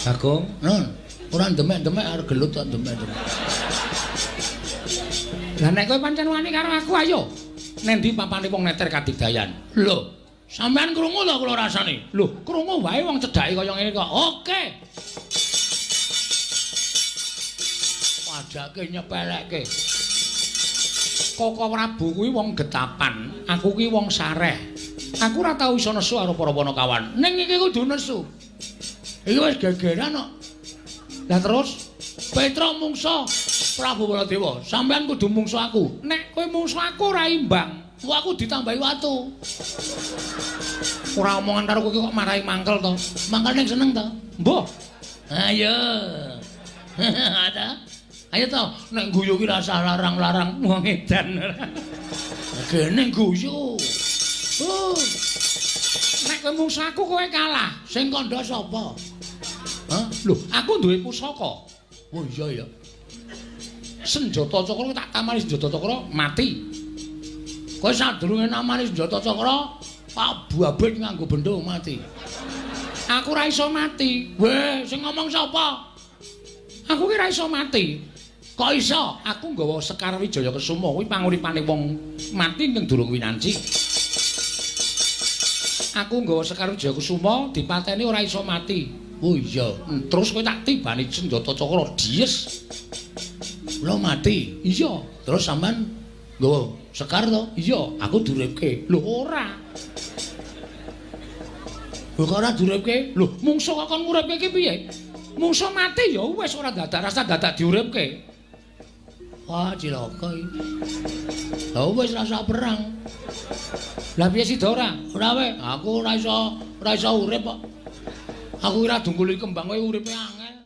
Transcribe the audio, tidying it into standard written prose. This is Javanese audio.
Bagong, Nun, ora demek-demek arep gelut kok demek-demek. Lah nek kowe pancen wani karo aku ayo. Nendi papane wong neter kadigdayan? Lho, sampean krungu to kula rasane? Lho, krungu wae wong cedhake kaya ngene kok. Oke. Padake nyepelekke. Koko Prabu kuwi wong getapan, aku kuwi wong sareh. Aku ora tau iso nesu karo para panakawan. Ning iki kudu nesu. Iki wis gegeran kok. Lah terus Petra mungsa Prabu Baladewa, sampean kudu mungsa aku. Nek kowe mungsa aku ora imbang, Wah, aku ditambahi watu. Ora omongan karo kowe kok marahi mangkel to. Mangkel ning seneng to. Mbah. Ayo. Ada. Ayo to, nek guyu ki rasah larang-larang wong edan. Kene guyu. Oh. Nek kowe mungsa aku kowe kalah. Sing kandha sapa? Hah? Lho, aku duwe pusaka. Oh iya ya. Senjata cakra tak tamani senjata cakra mati. Kowe sadurunge namani senjata cakra, Pak Babit nganggo bendho mati. Aku ora iso mati. Weh, sing ngomong sapa? Aku ki ora iso mati. Kok iso? Aku nggawa Sekar Wijaya Kesuma kuwi panguripane wong mati ning durung winanji. Aku nggawa Sekar Wijaya Kesuma dipateni ora iso mati. Oh iya. Terus kowe tak tibani senjata cakra dies. Lho mati. Iya. Terus sampean nggawa Sekar to? Iya, aku duripke. Lho ora. Lho kok ora duripke? Lho, mungsu kok kon nguripke iki piye? Mungsu mati ya wis ora dadak rasa dadak diuripke. Wah, cilaka iki. Lah wis rasa perang. Lah piye sida ora? Ora we, aku ora iso urip kok. Aku ora dungkuli kembang kowe uripe angel.